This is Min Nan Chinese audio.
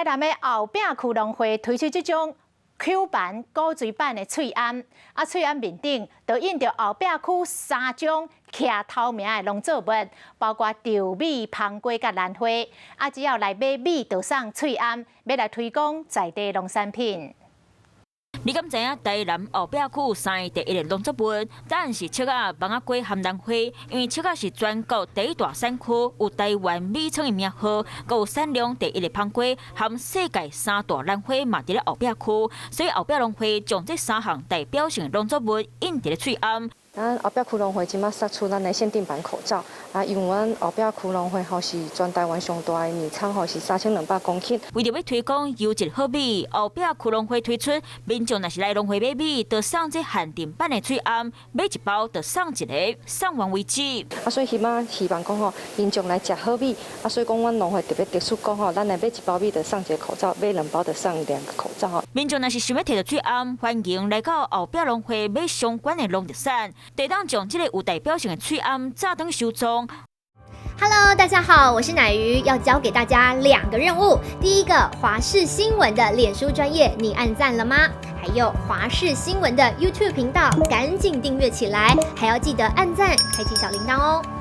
台南的後壁區農會推出這種 Q 版古錐版的喙罨，啊，喙罨面頂就印著後壁區三種徛頭名的農作物，包括稻米、芳瓜佮蘭花。啊，只要來買米，就送喙罨，欲來推廣在地農產品。你敢知影台南後壁區三个第一个農作物？答案是捙仔、蠓仔瓜和蘭花，因為捙仔是全國第一大產區，有台灣米倉的名號，閣有產量第一个芳瓜，和世界三大蘭花嘛佇咧後壁區，所以後壁農會將這三項代表性的農作物印佇咧喙罨。咱後壁區農會這馬釋出咱的限定版口罩，啊，因為阮後壁區農會吼是全台灣上大的米倉吼，是3200公頃。為著欲推廣優質好米，後壁區農會推出民眾若是來農會買米，就送這限定版的喙罨，買一包就送一个，送完為止。啊，所以希望講吼，民眾來食好米，啊，所以講阮農會特別特殊講吼，咱來買一包米就送一个口罩，買兩包就送兩个口罩吼。民眾若是想欲提著喙罨，歡迎來到後壁農會買相關的農特產。就會當將這个有代表性的喙罨紮轉收藏。 Hello，大家好，我是乃瑜，要交給大家兩個任務。第一個，華視新聞的臉書專頁，你按讚了嗎？還有華視新聞的 YouTube 頻道，趕緊訂閱起來，還要記得按讚，開啟小鈴鐺哦。